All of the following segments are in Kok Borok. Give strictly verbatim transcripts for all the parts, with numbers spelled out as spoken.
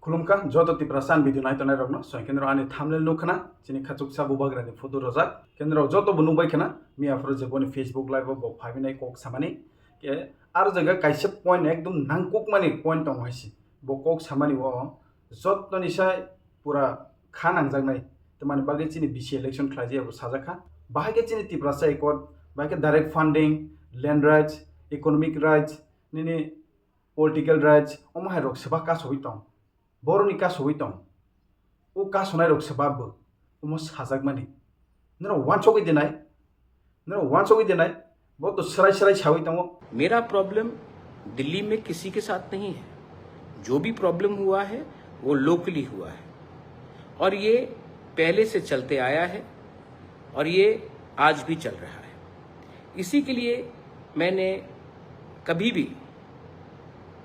Khulumkha joto Tiprasa ani video nai tongnai rokno, so hwnkhe norok ani thumbnail nukkhana, chini khachuksa bubagrani photo rojak, hwnkhe norok joto bo nukbai khana, miya phuru je boni Facebook live o bo phaibainai kok samani, ke aro jaga kaisa point ekdom nangkukmani point tongo haisi, bo kok samani o jotoni sai pura kha nangjaknai, tamani bagwi chini B C election khlaijak bo sajakha, bahai khe chini Tiprasa Accord, bahai khe direct funding, land rights, economic rights, nini political rights, omo hai rok swbak kasogwi tong. Boroni kasogwi tong. O kasonai rok swbak bo. Omo sajakmani. Norok wansogwi denai. Norok wansogwi denai. Bo to srai srai sawi tongo. मेरा प्रॉब्लम दिल्ली में किसी के साथ नहीं है। जो भी प्रॉब्लम हुआ है, वो लोकली हुआ है, और ये पहले से चलते आया है और ये आज भी चल रहा है। इसी के लिए मैंने कभी भी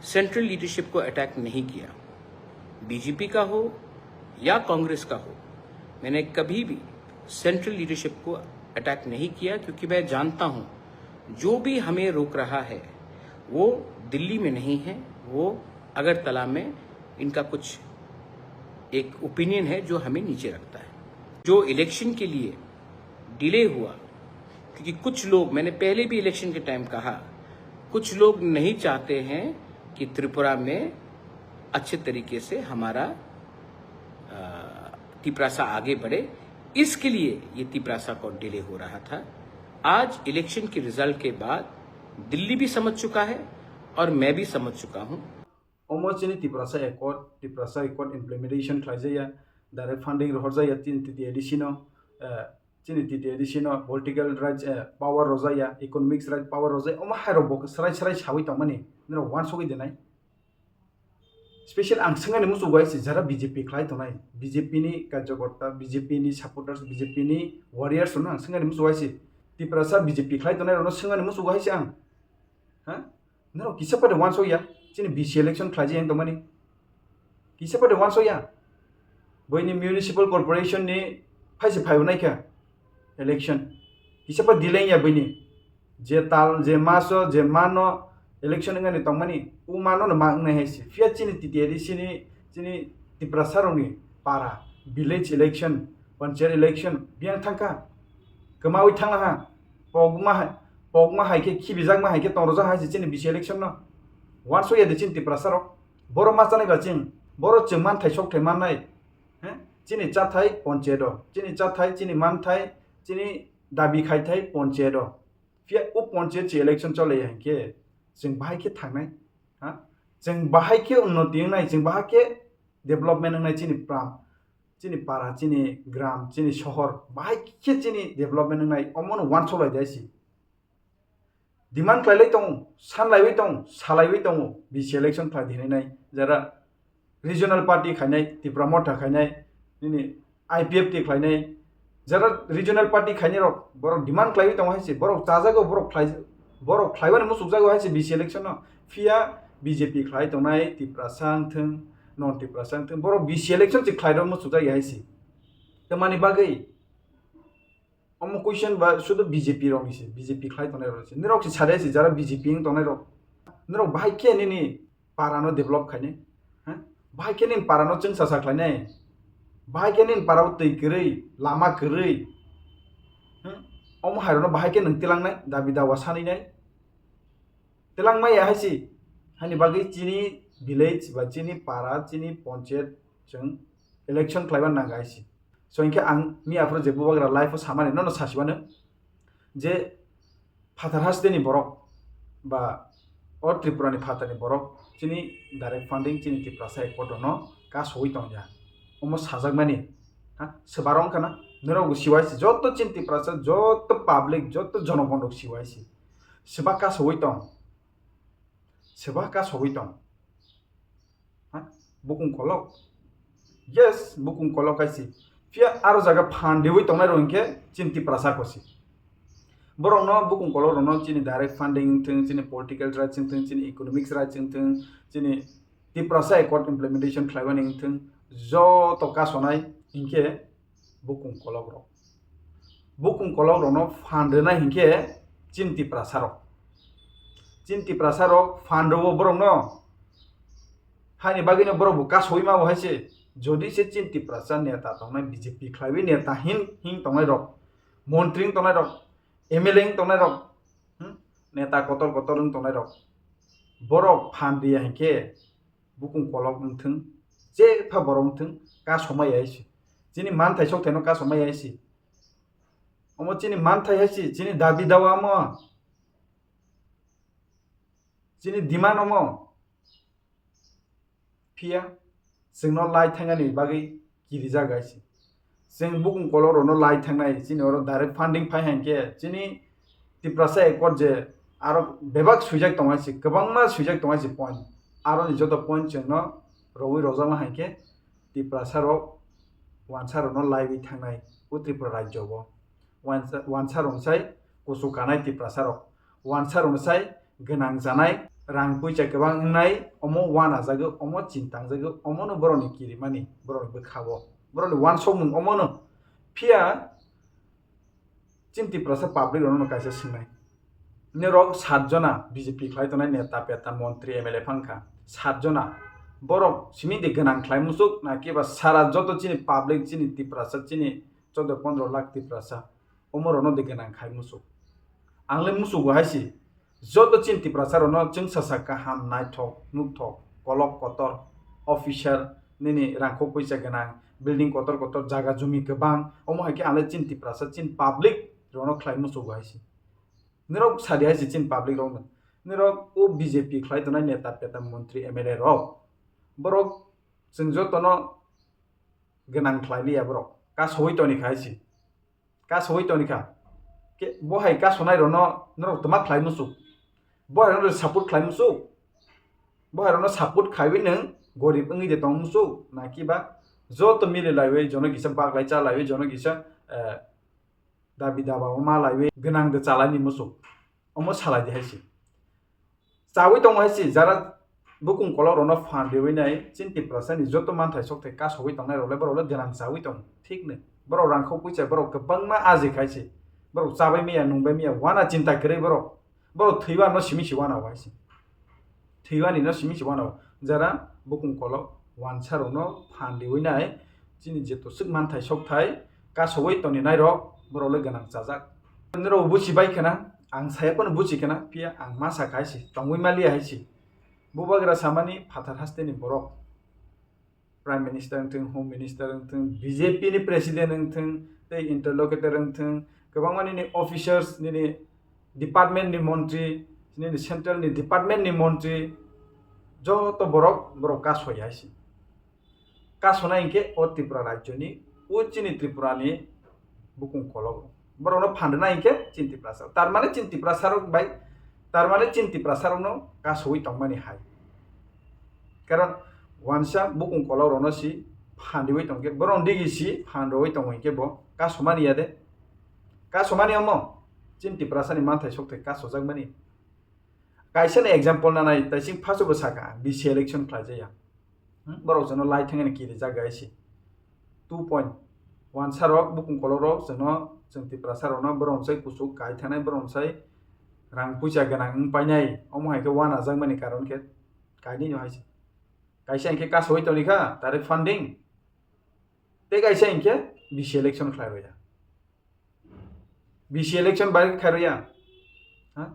सेंट्रल लीडरशिप को अटैक नहीं किया। बीजेपी का हो या कांग्रेस का हो, मैंने कभी भी सेंट्रल लीडरशिप को अटैक नहीं किया, क्योंकि मैं जानता हूं, जो भी हमें रोक रहा है, वो दिल्ली में नहीं है, वो अगरतला में इनका कुछ एक ओपिनियन है जो हमें नीचे रखता है। जो इलेक्शन के लिए डिले हुआ, क्योंकि कुछ लोग, मैंने पहले भी इलेक्शन के टाइम कहा, कुछ लोग नहीं चाहते हैं कि त्रिपुरा में अच्छे तरीके से हमारा, अ, तिपरासा आगे बढ़े, इसके लिए ये तिपरासा को डिले हो रहा था। आज इलेक्शन के रिजल्ट के बाद दिल्ली भी समझ चुका है और मैं भी समझ चुका हूँ। Omo chini Tiprasa Accord, Tiprasa Accord implementation khlaijaya, direct funding rohorjaya chini T T A D C no, eh, chini T T A D C no political rights, eh, power rojaya, economics rights power rojaya, omo hai rok bo srai srai sawi tongmani, nini rok wansugwi denai. Special ang swngani musugo hai se jara B J P khlai tongnai, B J P ni karyakarta, B J P ni supporters, B J P ni warriors no ang swngani musugo hai se, Tiprasa B J P khlai tongnai rok no swngani musugo hai se ang. Ha? Norok kisa pade wansok ya, chini B C election khlaijak yang tongmani. Kisa pade wansok ya. Boini municipal corporation ni phaise phaibo naikha election. Kisa pa delay ya boini. Je tal, je maso, je mano election wngani tongmani, o mano no ma wngnai hai se. Phiya chini T T A D C ni, chini Tiprasa rokni para, village election, panchayat election, biyang thangkha. Kwmawi thanglaha. Pokma hai, pokma hai khe, khibijakma hai khe tongrojak hai se chini B C election no. Wansok ya de chini Tiprasa rok. Boro ma chanai ba ching. Boro chwng manthai sokthai mannai. He? Chini chathai ponchedo. Chini chathai, chini manthai, chini dabi khaithai ponchedo. Phiya o ponchet chi election chole ya hinkhe chwng bahai khe thangnai. Ha? Chwng bahai khe unnoti wngnai, chwng bahai khe development wngnai chini pram. Chini para, chini gram, chini sohor, bahai khe chini development wngnai, omono wansok lai de si. Demand khlailai tongo, sanlaiwi tongo, salaiwi tongo, B C election khlai di hinwi nai, jara regional party khainai, Tipra Motha khainai, nini I P F T khlainai, jara regional party khainai rok, borok demand khlaiwi tongo hai se, borok chajago, borok khlai, borok khlaiwani muchukjago hai se B C election no, phiya B J P khlai tongnai, Tiprasa wngthwng, non Tiprasa wngthwng, borok B C election se khlai rok muchukjak ya hai se. Tamani bagwi? Omo question ba sudu B J P rokni se, B J P khlai tongnai rok se. Nirok se sade se jara B J P wng tongnai rok. Nirok bahai khe nini para no develop khainai. Ha? Bahai khe nini para no chwngsa sa khlainai. Bahai khe nini para o twi kwrwi, lama kwrwi. Hmm? Omo hai rok no bahai khe nwng tilangnai, dabi dawa sanwi nai. Tilang maya hai se. Hani bagwi chini village ba chini para, chini ponchayat chwng election khlaiba nang hai se. So hinkhe ang mi aphuru je bubagra live o samani nono sasibano je phatar hasteni borok ba o Tripura ni phatar ni borok chini direct funding chini Tiprasa Accord no kasogwi tongya. Omo sajakmani, ha, swbaro wngkha na? Norok bo siwai se, joto chini Tiprasa, joto public, joto jonogon rok siwai se. Swbak kasogwi tong. Swbak kasogwi tong. Ha? Bukung kolok. Yes, bukung kolok hai se. Phiya aro jaga phan dewi tongnai rok hinkhe chini Tiprasa kosi. Borok no bukung kolok rok no chini direct funding wngthwng, chini political rights wngthwng, chini economics rights wngthwng, chini Tiprasa Accord implementation khlaimani wngthwng, joto kasonai hinkhe bukung kolok rok. Bukung kolok rokno phan rwnai hinkhe chini Tiprasa rok. Chini Tiprasa rok phan rwo borokno. Haini bagwino borok bo kasowi ma bo hai se, jodi se chini Tiprasa neta tongnai, B J P khlaiwi neta hin, hin tongnai rok, montri wng tongnai rok, M L A wng tongnai rok, hmm? Neta kotor kotor wng tongnai rok, borok phan riya hinkhe bukung kolok wngthwng, jepha borok wngthwng, kasomai hai se. Chini manthai sok thaino kasomai hai se. Omo chini manthai hai se, chini dabi dawa omo. Chini demand omo. Phiya chwngno lai thangnani bagwi kirijak hai se. Chwng bukung kolok rokno lai thangnai, chini oro direct funding phai hai khe, chini Tiprasa Accord je aro bebak swijak tong hai se, kwbangma swijak tong hai se point. Aroni joto point chwngno rogwi rojakna hai khe Tiprasa rok wansa rokno laiwi thangnai o Tripura rajyo o. Wansa, wansa rok sai kuchuk kanai Tiprasa rok. Wansa rok sai gwnang chanai, rang puisa kwbang wngnai, omo wanajagwi, omo chintangjagwi, omono borokni kirimani, borokni bwkha-o, borokni wansokmung omono. Phiya chini Tiprasa public rokno kaisa swngnai. Norok sat jona B J P khlai tongnai neta peta, montri, M L A phangkha. Sat jona. Borok simi de gwnang khlai muchuk, na kiba sara joto chini public, chini Tiprasa, chini chaudo pondro lakh Tiprasa, omo rokno de gwnang khai muchuk. Ang le muchugo hai se, joto chini Tiprasa rokno chwngsa sa kaham, naithok, nukhthok, kolok kotor, officer, nini rangkho puisa gwnang, building kotor kotor, jaga jumi kwbang, omo hai khe ang le chini Tiprasa, chini public rokno khlai muchugo hai se. Norok sadi hai se chini public rokno. Norok o B J P khlai tongnai neta peta, montri, M L A rok, borok chwng jotono gwnang khlai liya borok. Kasowi toni kha hai se. Kasowi toni kha. Ke, bo hai kasonai rokno norok twma khlai muchuk. Bo hai rokno support khlai muchuk. Bo hai rokno support khaiwi nwng gorib wngwi de tong muchuk. Na kiba joto mili laiwi jono kisa baglai cha laiwi jono kisa, eh, dabi daba o ma laiwi gwnang de chalai ni muchuk. Omo salai di hai se. Chawi tongo hai se, jara bukung kolok rokno phan riwi nai, chini Tiprasa ni joto manthai sok thai kasogwi tongnai rok le, borok le gwnang chawi tongo. Thik no. Borok rangkho puisa, borok kwbangma aji khai se. Borok chabai maya, nungbai maya, wana chinta kwrwi borok. Borok thwiba no simi se wana o hai se. Thwiba ni no simi se wana o. Jara bukung kolok wansa rokno phan riwi nai, chini jeto swk manthai sok thai kasogwi toni nai rok, borok le gwnang chajak. Norok buchi bai khna, ang saya phano buchi khna, phiya ang ma sa kha hai se, tongwi ma liya hai se. Bubagra samani phatar haste ni borok, Prime Minister wngthwng, Home Minister wngthwng, B J P ni President wngthwng, tei interlocutor wngthwng, kwbangma nini officers, nini department ni montri, nini central ni department ni montri, joto borok, borok kasoya hai se. Kasonai hinkhe o Tripura rajyo ni, o chini Tripura ni bukung kolok. Borokno phan rwna hinkhe chini Tiprasa. Tar mane chini Tiprasa rok bai, tar mane chini Tiprasa rokno kasowi tongmani hai. Karon wansa bukung kolok rokno si phan riwi tongkhe, borok digi si phan rwi tongo hinkhe bo kasomani ya de. Kasomani omo chini Tiprasa ni manthai sok thai kasojakmani. Kaisa ni example nanai, taising phaso bo saka, B C election khlaijaya. Hmm? Borok jono lai thangani kiri jaga isi. Two point. Wansa rok, bukung kolok rok, jono, chwng Tiprasa rokno, borok sai kuchuk kai thanai, borok sai rang puisa gwnang wng painai, omo hai khe wana jakmani karon khe kainwi no hai se. Kaisa hinkhe kasoi toni kha, direct funding. Tei kaisa hinkhe B C election khlai rwya. B C election bai khairwya. Ha?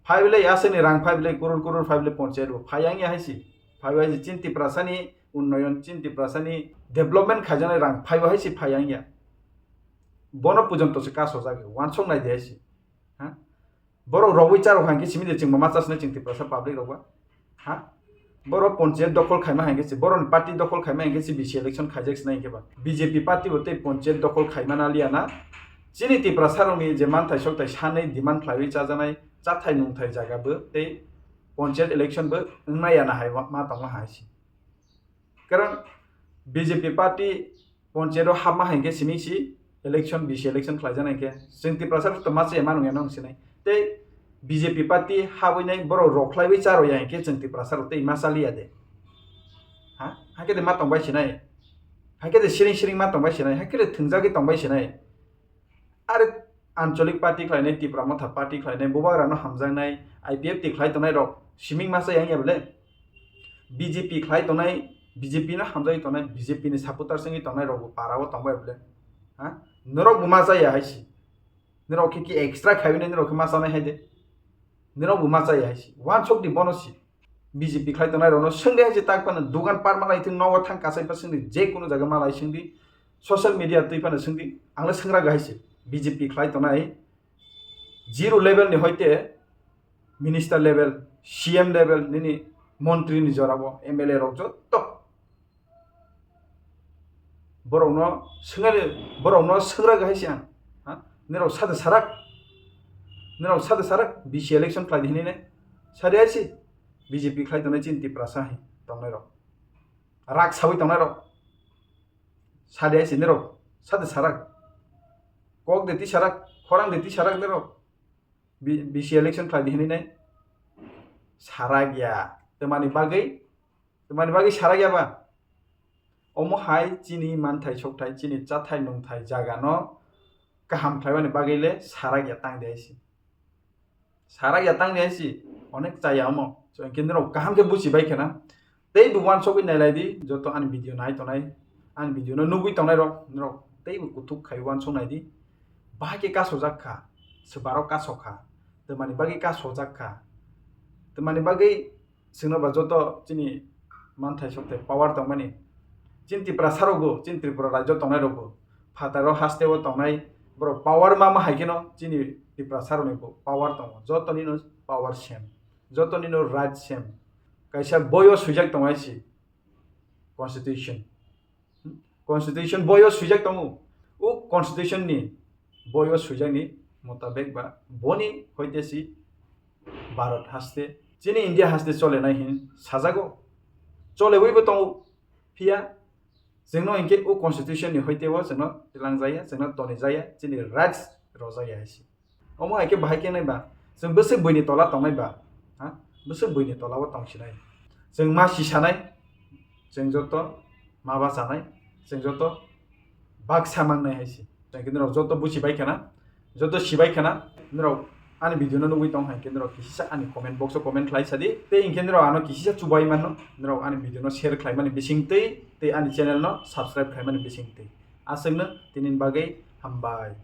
Phaibilai asani rang phaibilai kurur kurur phaibilai ponchayat bo phai yang ya haisi. Phaibai si chin Tiprasani unnoyon, chin Tiprasani development khaijaknai rang phaibo haisi phai yang ya. Bono pujon to se kaso jagwi wansok nai de haisi. Ha? Borok rogwi charok hangkhe simi de chwngbo ma chasnai chwng Tiprasa public rokba. Ha? Borok ponchayat dokhol khaima hangkhe se, borokni party dokhol khaima hangkhe se B C election khaijak sinai hangkhe ba. B J P party bo tei ponchayat dokhol khaima na liya na. Chini Tiprasa rokni je manthai sokthai sanwi demand khlaiwi chajaknai chathai nungthai jaga bo tei ponchayat election bo wngna ya na hai ma tongma hai se. Karon B J P party ponchayat o hapma hai khe simi si election, B C election khlai jana khe chwng Tiprasa to ma se ma nung ya nung sinai. Tei B J P party habwi nai borok rok khlaiwi charo ya khe chwng Tiprasa rok tei ma chali ya de. Ha? Hakhe de ma tong bai sinai. Hakhe de siring siring ma tong bai sinai. Hakhe de thwngjagwi tong bai sinai. Are ancholik party khlainai, Tipra Motha party khlainai, bubagrano hamjaknai, I P F T khlai tongnai rok siming masa yang ya bole? B J P khlai tongnai, B J P no hamjagwi tongnai, B J P ni supporters wngwi tongnai rokbo para o tongbai bole. Ha? Norok bo ma chaya hai si. Norok khe ki extra khaiwi nai norok khe ma chanai hai de. Norok bo ma chaya hai si. Wansok di bono si. B J P khlai tongnai rokno swngdi hai si tak phano dugan par malai thung nogo thang kasai pa swngdi je kuno jaga malai swngdi. Social media twi phano swngdi. Ang le swngra ga hai si. B J P khlai tongnai zero level ni hoite minister level, C M level, nini montri ni jorabo, M L A rok joto. Borokno swngnai, borokno swngra ga hai si ang. Ha? Nirok sade sarak, nirok sade sarak, B C election khlai di hinwi nai. Sade hai si, B J P khlai tongnai chini Tiprasa hai tongnai rok. Rak sawi tongnai rok. Sade hai si nirok, sade sarak. Kok de ti sarak, khorang de ti sarak nirok. B-, B C election khlai di hinwi nai. Sarak ya. Twmani bagwi, twmani bagwi sarak ya ba? Omo hai chini manthai sokthai, chini chathai nungthai jaga no kaham khlaimani bagwi le sarak ya tang di hai si. Sarak ya tang di hai si. Onek chaya omo. So, hwnkhe norok kaham khe buchi bai khena. Tei bo wansogwi nailai di, joto ani video nai tongnai, ani video no nugwi tongnai rok, norok tei bo kuthuk khai wansok nai di. Bahai khe kasojak kha, swbarok kasok kha, twmani bagwi kasojak kha, twmani bagwi chwngno ba joto chini manthai sokthai power tongmani. Chini Tiprasa rokbo, chini Tripura rajyo tongnai rokbo, phataro hasteo tongnai borok power ma ma hai kheno chini Tiprasa rokni bo power tongo, jotoni no power same. Jotoni no right same. Kaisa boyo swijak tongo hai si constitution. Constitution boyo swijak tongo. O constitution ni boyo swijak ni motabek ba boni hoite si Bharat haste, chini India haste chole nai hin sajago. Chole wi bo tongo. Phiya chwngno hinkhe o constitution ni hoite o chwngno tilang jaya, chwngno toni jaya, chini rights rojaya hai si. Omo hai khe bahai khe nai ba, chwng bwswk buini tola tongnai ba, ha? Bwswk buini tola o tong sinai. Chwng ma si sanai, chwng joto ma ba sanai, chwng joto baksa mangnai hai si. Chwng khe norok joto buchi bai khana, joto si bai khana, norok ani video no nugwi tong hai khe norok kisisa ani comment box o comment khlai sadi. Tei hinkhe norok ano kisisa chubai manno, norok ani video no share khlai mani bising twi, tei ani channel no subscribe khlai mani bising twi. Aswkno tini bagwi hambai.